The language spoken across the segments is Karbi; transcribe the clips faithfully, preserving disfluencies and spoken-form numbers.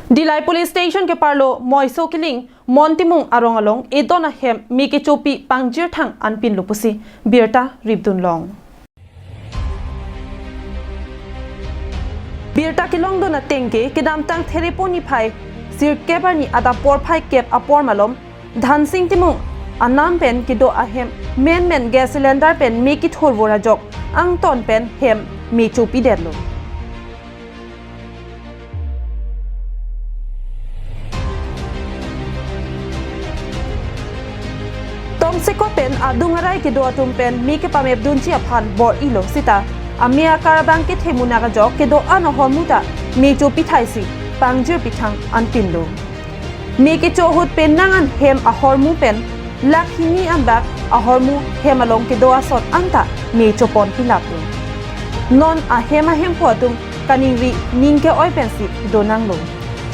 Dillai Police Station keparlo Moiso Kiling Mon Timung arong along edon ahem me kechopi pangjir thang anpinlo pusi birta ripdunlong. Birta kelongdun ateng ke kedamtang Therepo niphai sirkep arni adap porphai kep apor malom Dhansing Timung anam pen kedo ahem menmen gas cylinder pen me kethurvor ajok angton pen hem me chopidetlo. Tongsekot pen adung arai kedo atum pen me kepamepdunji aphan bor-ilo sita ame akar abang kethe munak ajok kedo-an ahormu ta me chopithaisi pangjir pithang anpinlo. Me kecho ahut penang an hem ahormu pen lakh hini anbak ahormu hem along kedo ason anta me chopon pilaplo. Non ahem ahemphu atum kaningri ning ke-oi pensi donanglo.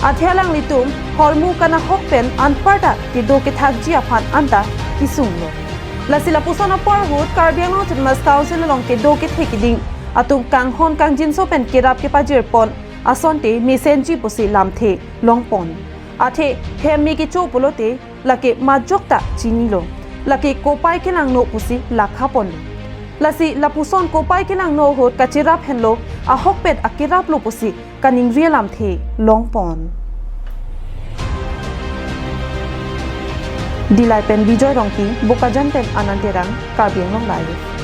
Athe alanglitum hormu kanahok pen anparta kedo kethakji aphan anta kesunglo. Lasi lapuson apor ahut Karbi Anglong Autonomous Council along kedo kethe keding atum kanghon kangjinso pen kerap kepajirpon asonte mesenji pusi lamthe longpon. Athe hem me kecho pulote lake majok ta chinilo, lake kopai kelangno pusi lakhaponlo. Lasi lapuson kopai kelangno ahut kacherap henlo, ahokpet akeraplo pusi kaningri alamthe longpon. Dillai pen Bijoy Rongpi, Bokajan pen Anand Terang, Karbi Anglong Live.